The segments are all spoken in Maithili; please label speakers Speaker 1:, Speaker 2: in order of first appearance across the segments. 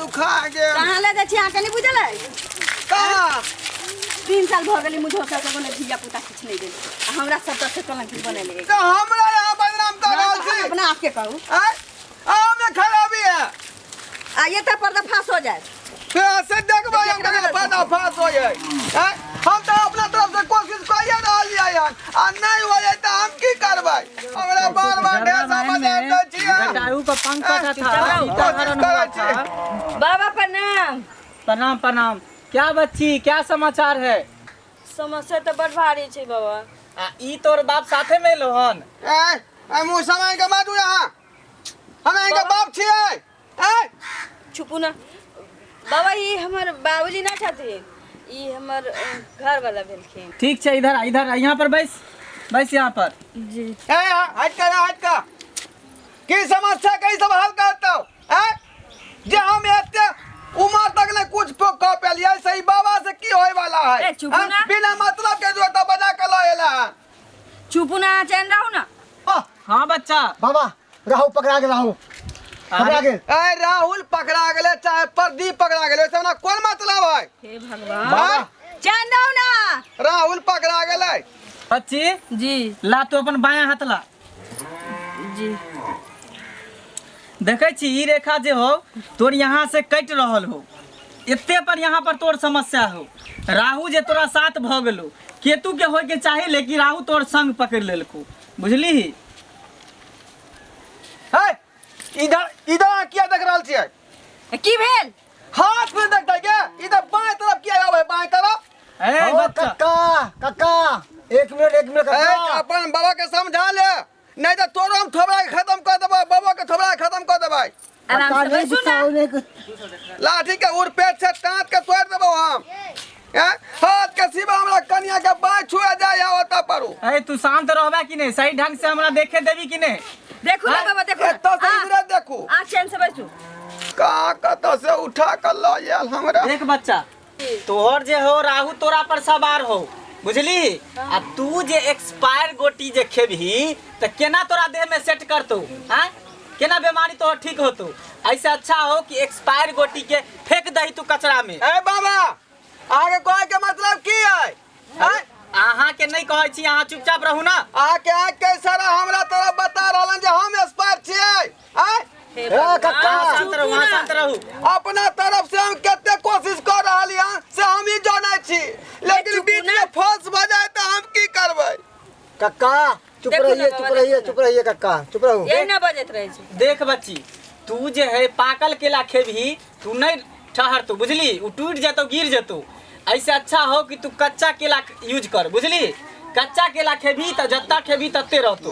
Speaker 1: दुखा गेल।
Speaker 2: कहाँ ले जाइ छी अहाँके नहि बुझल अइ?
Speaker 1: कहाँ?
Speaker 2: 3 साल भऽ गेलै, मुझे कोनो धिया पुता किछु नहि देल आ हमरा सब तरफ से कलंकित बनेले।
Speaker 1: तऽ हमरा यहाँ बदनाम कर रहल छी?
Speaker 2: अपना आपके कहू।
Speaker 1: आँय? अहाँ में खराबी है।
Speaker 2: आ ये तऽ पर्दाफाश हो जाए।
Speaker 1: फिर से देखबै हम केना पर्दाफाश होइ है। आँय? हम तऽ अपना तरफ से कोशिश कइए रहलियै हन आ नहि होइ है तऽ हम की करबै? हमरा बार बार ढेर
Speaker 3: रामायण
Speaker 1: समझ
Speaker 3: में
Speaker 1: दै छियै।
Speaker 3: जटायु का पंख कटा था,
Speaker 1: कोशिश
Speaker 3: सीता हरण हुआ
Speaker 1: करै छी।
Speaker 3: था।
Speaker 2: बाबा, प्रणाम।
Speaker 3: प्रणाम, प्रणाम। क्या बच्ची, क्या समाचार है?
Speaker 4: समस्या तऽ बड़ भारी छै बाबा।
Speaker 3: आ ई तोर बाप साथे में एलो हन?
Speaker 1: ए, ए, मुँह समय के बाजू। यहाँ हम इनके बाप छियै। ए।
Speaker 4: चुपू ना बाबा, ई हमर बाबूजी ना छथिन, ई हमर घर वाला भेलखिन।
Speaker 3: ठीक छै, इधर आ, इधर आ, यहाँ पर बैस, बैस यहाँ पर।
Speaker 4: जी।
Speaker 1: ए, हट कर, हट कर। की समस्या के ई सब हल करतौ? ए, जे हम एते उमर तक ने कुछ कऽ पेलियै से ई बाबा से की होय वाला है?
Speaker 4: ए, चुप
Speaker 1: हाँ?
Speaker 4: ना।
Speaker 1: बिना मतलब के जो तो बजा के लऽ एला हन।
Speaker 4: चुपू ना, चैन रहू ना।
Speaker 3: हाँ बच्चा।
Speaker 5: बाबा, राहु पकड़ा गेल, राहु पकड़ा गेल।
Speaker 1: ए, राहुल पकड़ा गेलै चाहे प्रदीप पकड़ा गेलै, ओहिसँ हमरा कोन मतलब है?
Speaker 4: हे भगवान।
Speaker 5: बाबा।
Speaker 2: चैन रहू ना।
Speaker 1: राहुल पकड़ा गेलै।
Speaker 3: बच्ची।
Speaker 4: जी।
Speaker 3: ला तू अपन बायां हाथ ला।
Speaker 4: जी।
Speaker 3: देखै छी, ई रेखा जे हो तोर यहाँ से कटि रहल हो, एते पर यहाँ पर तोर समस्या हो। राहु जे तोरा साथ भऽ गेलो, केतु के होय के चाही, लेकिन राहु तोर संग पकड़ि लेलको, बुझलीही?
Speaker 1: है, इधर इधर अहाँ किया देख रहल छियै?
Speaker 4: की भेल?
Speaker 1: हाथ में देखते के इधर बाएं तरफ किया आवे, बाएं तरफ?
Speaker 3: ए
Speaker 5: ओ
Speaker 3: बच्चा।
Speaker 5: कक्का, कक्का, एक मिनट, एक मिनट।
Speaker 1: ए,
Speaker 5: कक्का।
Speaker 1: अपन बाबा के समझा ले, नहीं तो तोरो हम थोबड़ा के खत्म कर देबै, बाबा के थोबड़ा के खत्म कर देबै।
Speaker 4: आराम
Speaker 5: कक्का
Speaker 4: से
Speaker 5: नहीं
Speaker 4: बैसू
Speaker 5: गुस्सा
Speaker 4: ना।
Speaker 5: हो नहीं कुछ।
Speaker 1: लाठी के उड़ पेट से दांत के तोड़ देबो हम। हैं? हाथ के सिवा हमरा कनिया के बाँह छुए जाय है ओतऽ पर।
Speaker 3: ए, तू शांत रहबा कि नहीं? सही ढंग से हमरा देखे देबी कि नहीं?
Speaker 4: देखू ना बाबा, देखू ना।
Speaker 1: एतऽ से इधरे देखू।
Speaker 4: आ चैन से बैसू।
Speaker 1: कहाँ कतऽ से उठा के लऽ आयल हमरा।
Speaker 3: देख बच्चा, तोहर जे हो राहु तोरा पर सवार हो, बुझली? आ तू जे एक्सपायर गोटी जे खेबही त केना तोरा देह में सेट करतौ? हाँ, केना बीमारी तोहर ठीक होतौ? ऐसे अच्छा हो कि एक्सपायर गोटी के फेंक दही तू कचरा में।
Speaker 1: ए बाबा, अहाँके कहै के मतलब की है? आँय?
Speaker 3: अहाँ के नहीं कहै छी, अहाँ चुपचाप रहू ना।
Speaker 1: अहाँके आँख के इशारा हमरा तरफ बता रहलन जे हम एक्सपायर छियै। आँय?
Speaker 4: हे
Speaker 5: ए,
Speaker 4: भगवान।
Speaker 5: कक्का।
Speaker 3: अहाँ शांत रहू, अहाँ शांत रहू।
Speaker 1: अपना तरफ से हम कते कोशिश कर रहली हन से हम ही जानै छी, लेकिन
Speaker 4: चुप
Speaker 1: बीच
Speaker 4: ना।
Speaker 1: में फंस भऽ जाए तऽ हम की करबै?
Speaker 5: कक्का, चुप
Speaker 4: देखू ना
Speaker 5: रहिए।
Speaker 4: बाबा,
Speaker 5: चुप रहिए।
Speaker 4: देखू ना।
Speaker 5: चुप रहिए कक्का, चुप रहू।
Speaker 4: यही ना बजैत रहै छै।
Speaker 3: देख बच्ची, तू जे है पाकल केला खेबही, तू नहीं ठहरतौ, बुझली? उ टूट जेतौ, गिर जेतौ। ऐसे अच्छा हो कि तू कच्चा केला यूज कर, बुझली? कच्चा केला खेबही तऽ जत्ता खेबही तत्ते रहतौ,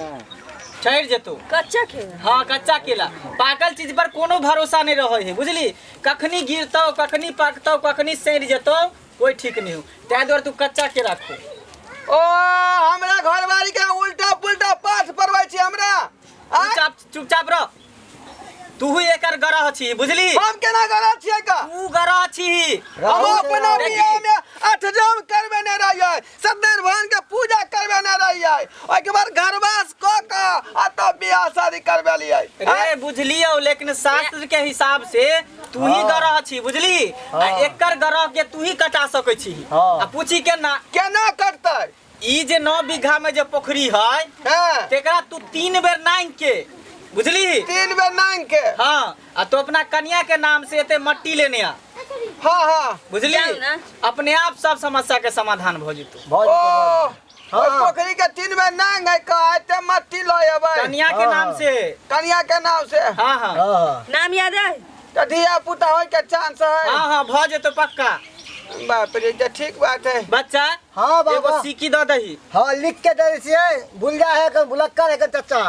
Speaker 3: ठहर जेतौ।
Speaker 4: कच्चा खेबै?
Speaker 3: हाँ, कच्चा केला। पाकल चीज पर कोनो भरोसा नहीं रहे है, बुझली? कखनी गिरतौ, कखनी पकतौ, कखनी सड़ि जेतौ, कोई ठीक नहीं हो। ताहि दुआरे तू कच्चा केला खो।
Speaker 1: ओ हमरा घरवाली के उल्टा पुल्टा पाठ पढ़बै छी हमरा? आँय?
Speaker 3: चुपचाप, चुपचाप रह। तू ही एकर ग्रह छी, बुझली?
Speaker 1: हम केना करऽ छियै का?
Speaker 3: तू ग्रह छी।
Speaker 1: हम
Speaker 5: राहु
Speaker 1: अपना
Speaker 5: से-
Speaker 1: बियाह में अठजम करबेने रहियै, सत्यनारायण के पूजा करबेने रहियै, ओहिके बाद घरवास कऽ कऽ आ तब बियाह शादी करबेलियै।
Speaker 3: रे, बुझलियौ, लेकिन शास्त्र के हिसाब से तू ही ग्रह छी, बुझली? आ एकर ग्रह के तू ही कटा सकै छी। आ पूछी केना?
Speaker 1: केना कटतै?
Speaker 3: ई जे 9 बीघा में जे पोखरी है, तेकरा तू 3 बेर नांग के, बुझली?
Speaker 1: 3 बेर नांग के?
Speaker 3: हाँ, आ तू अपना कन्या के नाम से एते मट्टी लेने आ।
Speaker 1: हाँ हाँ
Speaker 3: बुझली?
Speaker 4: जाउ ना।
Speaker 3: अपने आप सब समस्या के समाधान भ जेतौ।
Speaker 5: भऽ
Speaker 1: ओ
Speaker 5: जेतौ,
Speaker 1: ओहि पोखरी के 3 बेर नांग है का एते मट्टी लऽ एबै?
Speaker 3: कन्या के नाम से।
Speaker 1: कन्या के नाम से?
Speaker 3: हाँ हाँ
Speaker 5: हाँ।
Speaker 4: नाम याद है?
Speaker 1: तऽ धिया पुता होय के चांस है?
Speaker 3: हाँ हाँ भ जेतौ पक्का।
Speaker 1: बाप रे, तऽ ठीक बात है।
Speaker 3: बच्चा।
Speaker 5: हाँ,
Speaker 3: एगो
Speaker 5: बाबा।
Speaker 3: सिक्की दऽ दही।
Speaker 5: हाँ, लिख के दे छियै, भूल जा है कन भुलक्कर है कन चचा।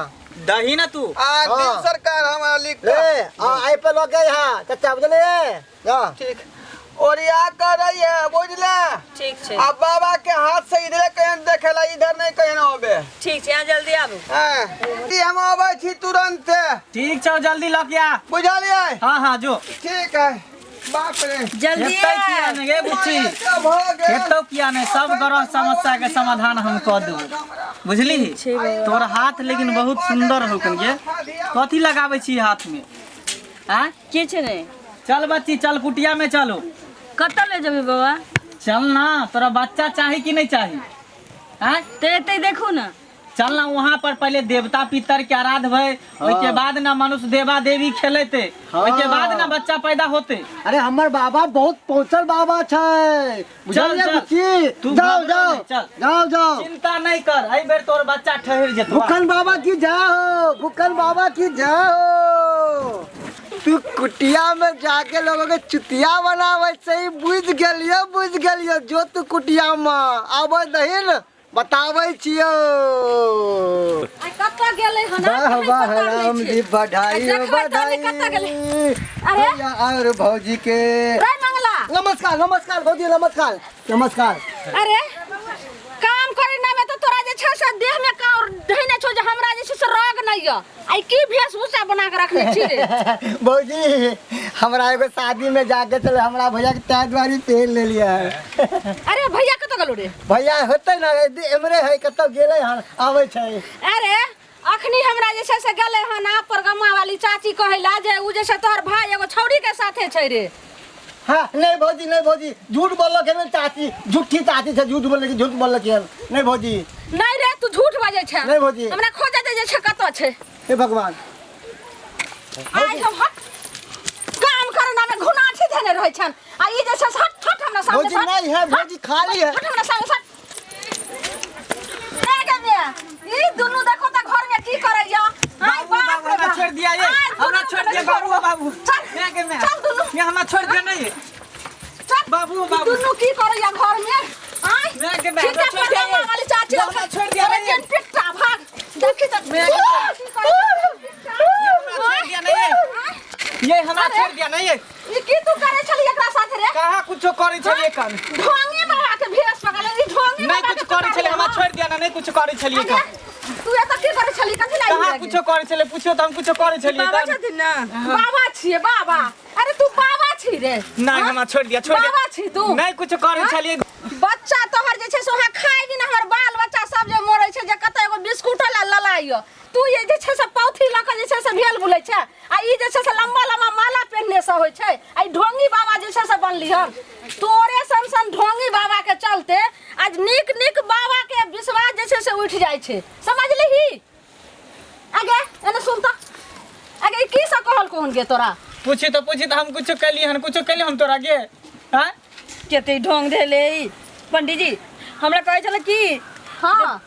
Speaker 3: दही ना तू।
Speaker 1: आ दिन सरकार हमरा लिख
Speaker 5: ले
Speaker 1: के।
Speaker 5: आ आई पे लऽ के यहाँ चचा, बुझलिए? जा।
Speaker 1: ठीक, ओरिया कर रही है, बुझले?
Speaker 4: ठीक छै।
Speaker 1: आ बाबा के हाथ से इधरे कहीं देखेला, इधर नहीं कहीं आबे।
Speaker 4: ठीक छै, अहाँ जल्दी आबू।
Speaker 1: हाँ, ई हम आबै छी तुरंते।
Speaker 3: ठीक छौ, जल्दी लऽ के आ।
Speaker 1: बुझलियै?
Speaker 3: हाँ हाँ जो।
Speaker 1: ठीक है। बाप रे।
Speaker 4: जल्दी
Speaker 3: हेतै किया
Speaker 4: आयब।
Speaker 3: नहि गे बुच्ची?
Speaker 1: भऽ गेल।
Speaker 3: हेतौ किया नहि? सब ग्रह समस्या के समाधान हम कऽ देबो, बुझली? तोर हाथ लेकिन बहुत सुंदर हो गे। कथी लगाबै छी हाथ में? आँय?
Speaker 4: किछु नहि।
Speaker 3: चल बच्ची चल कुटिया में चलो।
Speaker 4: कतऽ ले जेबै बाबा?
Speaker 3: चल ना, तोरा बच्चा चाही कि नहीं चाही? आँय?
Speaker 4: तऽ एतै देखू ना।
Speaker 3: चल ना, वहाँ पर पहले देवता पितर के आराध भय, ओहिके बाद ना मनुष्य देवा देवी खेलेते, ओहिके बाद ना बच्चा पैदा होते।
Speaker 5: अरे हमर बाबा बहुत पहुंचल बाबा छै, बुझलियै
Speaker 3: चल।
Speaker 5: बुच्ची?
Speaker 3: तू
Speaker 5: जाओ
Speaker 3: घबरा
Speaker 5: जाओ
Speaker 3: नहीं, चल।
Speaker 5: जाओ जाओ।
Speaker 3: चिंता नहीं कर, एहि बेर तोर बच्चा ठहर जेतो।
Speaker 5: भूखन बाबा की जय हो, भूखन बाबा की जय हो। तू कुटिया में जाके लोगों के चुतिया बनावे से बुझ गेलियो, बुझ गेलियो। जो तू कुटिया में आबै दही न बताबै छियो।
Speaker 2: आइ कतऽ गेलै हन?
Speaker 5: वाह वाह राम जी, बधाई हो
Speaker 2: देखबै तऽ नहि कतऽ गेलै।
Speaker 5: बधाई।
Speaker 2: अरे?
Speaker 5: भैया और भौजी के
Speaker 2: रे मंगला।
Speaker 5: नमस्कार नमस्कार भौजी, नमस्कार नमस्कार।
Speaker 2: अरे काम करे ना में तो तोरा जे छै से देह में काउर धइने छौ जे हमरा जे छै से रोग नै य। आई की वेशभूषा बना के रखने छी रे?
Speaker 5: भौजी हमरा एगो शादी में जाके चले, हमरा भैया के तै दुआरी पहन लेलियै।
Speaker 2: अरे भैया कतऽ गेलो रे?
Speaker 5: भैया होतै ना, एमरे है, कतऽ गेलै हन, आबै छै।
Speaker 2: अरे अखनी हमरा जे छै से गेलै हन आप पर गमा वाली चाची कहैला जे उ जे छै तोहर भाई एगो छौड़ी के साथे छै रे।
Speaker 5: हाँ नहीं भौजी, नहीं भौजी, झूठ बोललक हन चाची, झूठी चाची छै, झूठ बोललक, झूठ बोललक हन। नहीं भौजी।
Speaker 2: नहीं रे तू झूठ बजै छै।
Speaker 5: नहीं भौजी।
Speaker 2: हमरा खोजे दे जे छै कतऽ छै।
Speaker 5: हे भगवान।
Speaker 2: आइ हम हट काम करना में घुनाठी धेने रहै छन आ ई जे छै से हट हट हमरा सामने
Speaker 5: भौजी
Speaker 2: से हट।
Speaker 5: नहीं है भौजी, खाली है।
Speaker 2: हट हमरा सामने से हट। ए गे मिया, ई दुनू देखो त घर में की करैया। आइ
Speaker 3: बाबू,
Speaker 2: बाप
Speaker 3: बाबू,
Speaker 2: रे
Speaker 3: हमरा
Speaker 2: बाप।
Speaker 3: छोड़ दिया ये।
Speaker 2: आइ
Speaker 3: हमरा
Speaker 2: दुनू
Speaker 3: छोड़ दिया,
Speaker 2: के
Speaker 3: बाबू, बाबू।
Speaker 2: चल,
Speaker 3: मैं के मैं।
Speaker 2: चल दुनू।
Speaker 3: ये हमरा छोड़ दिया नहीं।
Speaker 2: चल।
Speaker 3: बाबू,
Speaker 2: ई
Speaker 3: बाबू।
Speaker 2: दुनू की करैया घर में? आइ
Speaker 3: मैं के मैं,
Speaker 2: ठीक है,
Speaker 3: हमरा छोड़ दिया ये।
Speaker 2: परगमा वाली चाची
Speaker 3: हमरा छोड़ दिया
Speaker 2: अरे
Speaker 3: नहीं।
Speaker 2: केन पिट्टा भाग। देखी त
Speaker 3: मैं के मैं।
Speaker 2: की करैया?
Speaker 3: हमरा छोड़ दिया नहीं ये। ये हमरा
Speaker 2: अरे।
Speaker 3: छोड़ दिया नहीं ये।
Speaker 2: ई की तू करे छली एकरा साथे रे?
Speaker 3: कहाँ कुछो करे छलिए कन?
Speaker 2: ढोंगी बाबा के भेष पकड़ले, ई ढोंगी
Speaker 3: नहीं
Speaker 2: बाबा
Speaker 3: कुछ
Speaker 2: के
Speaker 3: करे छलिए, हमरा
Speaker 2: पकड़ले।
Speaker 3: छोड़ दिया ना, नहीं कुछ करे छलिए
Speaker 2: अरे,
Speaker 3: कन।
Speaker 2: तू एतऽ की करे छली? कथी लागी
Speaker 3: कहाँ
Speaker 2: लागी?
Speaker 3: कुछो करे छलिए? पूछियो त हम कुछो करे छलिए
Speaker 4: बाबा
Speaker 3: कन।
Speaker 4: छथिन ना?
Speaker 2: बाबा छिए बाबा। अरे तू बाबा छी रे?
Speaker 3: नहीं,
Speaker 2: हाँ?
Speaker 3: हमरा छोड़ दिया, छोड़ दिया।
Speaker 2: बाबा छी तू?
Speaker 3: नहीं कुछ करे
Speaker 2: हाँ?
Speaker 3: छलिए।
Speaker 2: बच्चा तोहर जे छै से वहाँ खाय बिना हमर बाल बच्चा सब जे मरै छै जे कतऽ एगो बिस्कुट ला ललाइयो, तू ये जे छै से पौथी लऽ कऽ जे छै से भेल बुलै छै आ ई जे छै से लम्बा लम्बा माला पहिनने से होइ छै आ ई ढोंगी बाबा जे छै से बनली हन। तोरे सन सन ढोंगी बाबा के चलते आज नीक नीक बाबा के विश्वास जे छै से उठि जाइ छै, समझलिही? आगे एने सुन तऽ, आगे ई की सब कहल कोन गे तोरा?
Speaker 3: पूछी तो पूछी तो हम कुछो कैली हन, कुछो कैली हम तोरा गे? हाँ?
Speaker 4: कते ढोंग धेले ई। पंडीजी हमरा कहै छलै कि
Speaker 2: हाँ।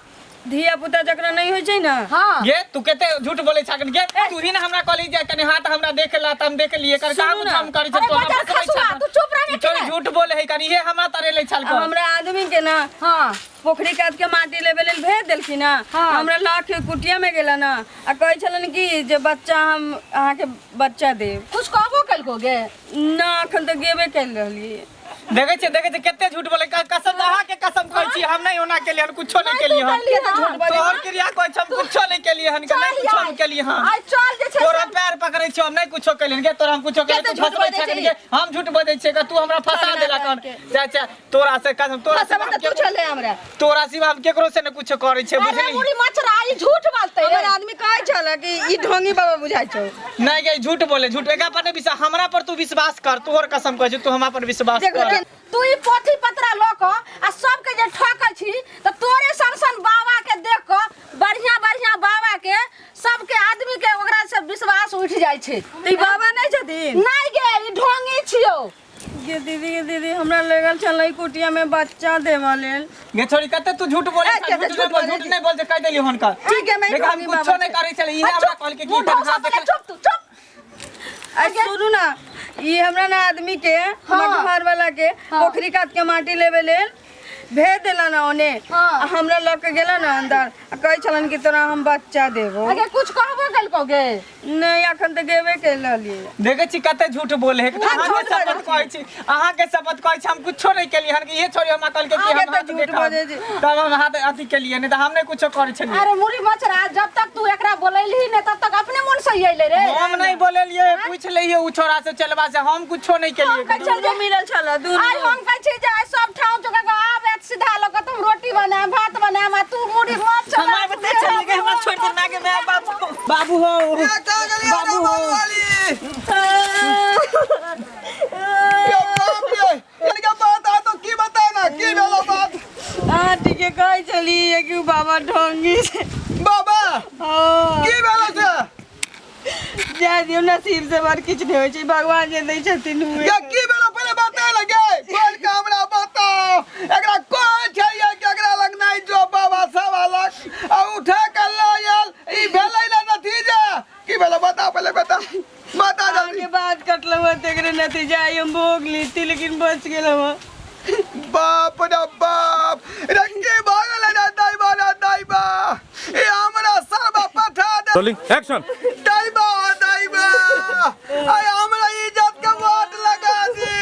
Speaker 4: धिया पुता जकरा नहीं होइ छै ना।
Speaker 2: हाँ।
Speaker 3: गे तू कते झूठ बोले छाकन गे? तू ही ना हमरा कहली जे कनी हाथ हमरा देख ला त हम देख लिए कर का
Speaker 4: सुनू ना।
Speaker 3: हम करै छै
Speaker 2: अरे
Speaker 3: तो हमरा
Speaker 2: बजर
Speaker 3: फसबै
Speaker 2: खसुआ,
Speaker 3: छाकन।
Speaker 2: तू चुप रहबे कि
Speaker 3: तोरी
Speaker 2: नहि?
Speaker 3: झूठ बोले है कनी, हे हमरा तरे ले छाल
Speaker 4: आ
Speaker 3: कर।
Speaker 4: हमरा आदमी के ना
Speaker 2: हाँ।
Speaker 4: पोखरी कात के माटी लेबे लेल भेज देलखिन ना।
Speaker 2: हाँ।
Speaker 4: हमरा ला के कुटिया में गेला ना आ कहै छलन कि जे बच्चा हम अहाँ के बच्चा देब।
Speaker 2: कुछ कहबो केलको गे?
Speaker 4: ना अखन तऽ गेबे कैल रहलियै।
Speaker 3: देखै छियै, देखै छियै कते झूठ बोले। कसम अहाँ के कसम कहै छी, हम नहीं ओना केलियै हन, कुछो नहीं केलियै हन।
Speaker 2: तू कैलियै हन।
Speaker 3: तोहर क्रिया कहै छी, हम कुछो नहीं केलियै हन, नहीं
Speaker 2: चल
Speaker 3: कुछो हम
Speaker 2: यार।
Speaker 3: केलियै हन।
Speaker 2: आइ चल जे छै
Speaker 3: तोरा
Speaker 2: से-
Speaker 3: पैर पकड़ै छियौ, हम नहीं कुछो केलियै हन गे, तोरा हम कुछो केलियै,
Speaker 4: कते
Speaker 3: तू
Speaker 4: झूठ
Speaker 3: फसबै
Speaker 4: बजै
Speaker 3: छहन
Speaker 4: छी?
Speaker 3: गे, हम झूठ बजै छियै गे, तू हमरा फंसा
Speaker 4: पगला
Speaker 3: देलक हन।
Speaker 4: के।
Speaker 3: जा, जा, तोरा से कसम, तोरा
Speaker 4: फंसाबै
Speaker 3: सिवा
Speaker 4: तऽ तू
Speaker 3: हम
Speaker 4: छले हमरा।
Speaker 3: तोरा सिवा हम केकरो से नहीं कुछो करै छियै,
Speaker 2: अरे
Speaker 3: बुझली?
Speaker 2: मुड़ी मचरा, ई झूठ बोलतै रे।
Speaker 4: हमर आदमी कहै छल कि ई ढोंगी बाबा बुझाइ छौ।
Speaker 3: नहीं गे, झूठ बोले, झूठ। एकरा पर नहीं विश्वास, हमरा पर तू विश्वास कर, तोहर कसम कहै छी, तू हमरा पर विश्वास
Speaker 4: देखो
Speaker 3: कर।
Speaker 4: के-
Speaker 2: तू ई पोथी पतरा लऽ कऽ आ सबके जे ठकै छी तऽ तोरे सन सन बाबा के देख कऽ बढ़िया बढ़िया बाबा के सबके आदमी के ओकरा से विश्वास उठि जाइ छै।
Speaker 4: तऽ ई बाबा नहि छथिन?
Speaker 2: नहीं गे, ई ढोंगी छियौ।
Speaker 4: गे दीदी, गे दीदी, हमरा लगल छल ई कुटिया में बच्चा देबऽ लेल।
Speaker 3: गे छोरी, कते तू झूठ बोले
Speaker 4: ए,
Speaker 3: छल,
Speaker 4: कते
Speaker 3: झूठ
Speaker 4: झूठ
Speaker 3: नहीं बोल,
Speaker 4: बोले
Speaker 3: झूठ नहीं बोल जे कह देली हुनका।
Speaker 4: ठीक है, मैं
Speaker 3: देख, हम
Speaker 4: ढोंगी
Speaker 3: कुछो
Speaker 4: बाबा
Speaker 3: नहीं
Speaker 4: छै।
Speaker 3: करै छलै, इहे हमरा कहलकै कि
Speaker 2: मुँह
Speaker 3: तनखा
Speaker 2: ढोंसा
Speaker 3: देख।
Speaker 2: चुप तू, चुप।
Speaker 4: आ सुनू ना, ई हमरा ना आदमी के, हमर
Speaker 2: हाँ।
Speaker 4: घर वाला के पोखरी कात के माटी लेबे लेल भेज देला ना ओने।
Speaker 2: हाँ।
Speaker 4: आ हमरा लऽ के गेला ना अंदर आ कहै छलन कि तोरा हम बच्चा देबो।
Speaker 2: अगे कुछ कहबो केलको गे?
Speaker 4: नहीं, अखन तऽ गेबे कैल रहलियै।
Speaker 3: देखै छी कते झूठ बोले है।
Speaker 4: झूठ
Speaker 3: अहाँ के
Speaker 4: बजै
Speaker 3: शपथ कहै छी, अहाँ के शपथ कहै छी, हम कुछो नहीं केलियै हन। इहे छोरी हमरा कहलकै कि
Speaker 4: अहाँके
Speaker 3: हम
Speaker 4: तऽ
Speaker 3: हाथ
Speaker 4: झूठ
Speaker 3: देखब।
Speaker 4: बजै छी।
Speaker 3: तब हम हाथ अथी केलियै, नहीं तऽ हम नहीं कुछो करै छलियै।
Speaker 2: अरे मुड़ी मचरा, जब तक तू एकरा बोलैलही नहीं तब तक अपने मन से अइले रे।
Speaker 3: हम नहीं बोललियै, पूछ लइयै उ छोरा से, चलबा से, हम कुछो नहीं केलियै।
Speaker 2: हम कहै
Speaker 4: दुनू
Speaker 2: छियै
Speaker 4: मिलल छल, दुनू।
Speaker 2: आइ हम कहै छी जे आइ सब ठाउँ चुका के आब एत सीधा लऽ कऽ तुम रोटी बनायब, भात बनायब आ तू मुड़ी मचरा।
Speaker 3: हमरा बता चल के हमरा छोड़ दे ना के मैं बाबू, बाबू हो,
Speaker 1: ए, कहाँ गेलियै रे
Speaker 3: बाबू हो।
Speaker 1: बाबू वाली?
Speaker 4: छलियै कि उ बाबा ढोंगी छै।
Speaker 1: बाबा
Speaker 4: हँ।
Speaker 1: की भेल से?
Speaker 4: जाय दियौ, नसीब से बड़ किछु नहि होइ छै, भगवान जे दै छथिन उहे।
Speaker 1: गे की भेल पहिले बता लगे, बोल के हमरा बताओ। एकरा कहै छै ये कि एकरा लग नहीं जो बाबा सब अलग आ उठा के लऽ आयल, ई भेलै ना नतीजा। की भेल बता पहिले, बता बता जल्दी।
Speaker 4: अहाँके बात कटलहुँ हँ तेकरे नतीजा आइ हम भोग लीती, लेकिन बच गेलहुँ हँ।
Speaker 1: बाप रे बाप रे, की भऽ गेलै रे दैबा रे दैबा, ई हमरा सरबा पठा दे।
Speaker 6: Rolling action.
Speaker 1: दैबा दैबा, आइ हमरा इज्जत के वाट लगा दी।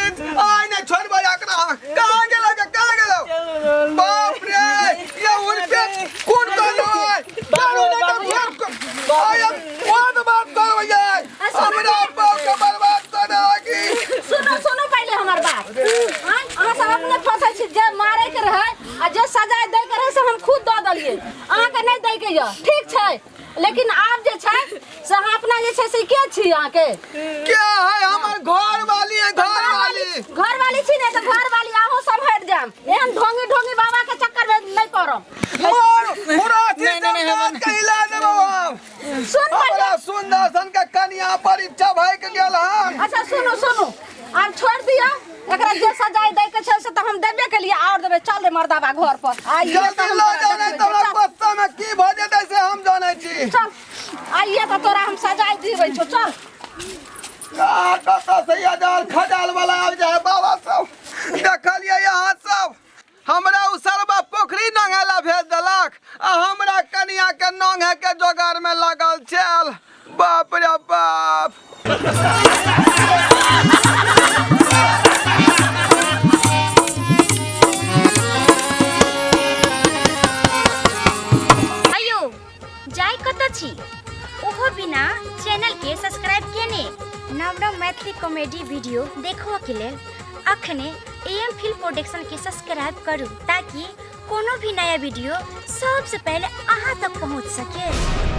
Speaker 1: आइ नहि छोड़बै एकरा। कहाँ गेलै गे, कहाँ गेलै? बाप रे, ये उनके कोन कहलो आइ कानून के फेर आइ हम कोन बात करबै ये, हमरा बाप के बर्बाद कर देलक।
Speaker 2: सुनू सुनू पहिले हमर बात। आँय, अहाँ सब अपने फंसै छी। जे मारे के रहै आ जे सजाय दै के रहै से हम खुद दऽ देलियै, अहाँके नहि दै के यऽ, ठीक छै? लेकिन आब जे छै से अहाँ अपना जे छै से के छी अहाँके?
Speaker 1: क्या है? हमर घर वाली है, घर वाली।
Speaker 2: घर वाली छी ने, तऽ घर वाली अहूँ सब हटि जायब, एहन ढोंगी ढोंगी बाबा के चक्कर में नहि पड़ब।
Speaker 1: मार पूरा
Speaker 3: नहीं, नहीं, नहीं,
Speaker 1: दांत के हिला देबो हम।
Speaker 2: सुन पहिले।
Speaker 1: हमरा सुंदर सन के कनिया पर इच्छा भय के गेल हन।
Speaker 2: अच्छा सुनू सुनू, आब छोड़ि दिअ एकरा, जे सजाय दै के छै से तऽ हम देबे के लिए आओर देबै। चल रे मर्दाबा घर पर आइए।
Speaker 1: जल्दी लऽ जाओ, नहीं तऽ हमरा गुस्सा में की भऽ जेतै से हम जानै छी।
Speaker 2: चल आइए तऽ तोरा हम सजाय दिबै छौ, चल।
Speaker 1: आ कतऽ से अजाल खजाल वाला आबि जाइ है बाबा सब। देखलियै अहाँ सब, हमरा उ सरबा पोखरी नंगेला भेज देलक आ हमरा कनिया के नंगे के जोगार में लगल छल। बाप रे बाप।
Speaker 7: अयो जाय कतऽ छी ओहो बिना चैनल के सब्सक्राइब केने? नव नव मैथिली कॉमेडी वीडियो देखबऽ के लेल अखने एम फिल्म प्रोडक्शन के सब्सक्राइब करू ताकि कोनो भी नया वीडियो सबसे पहले अहाँ तक पहुँच सके।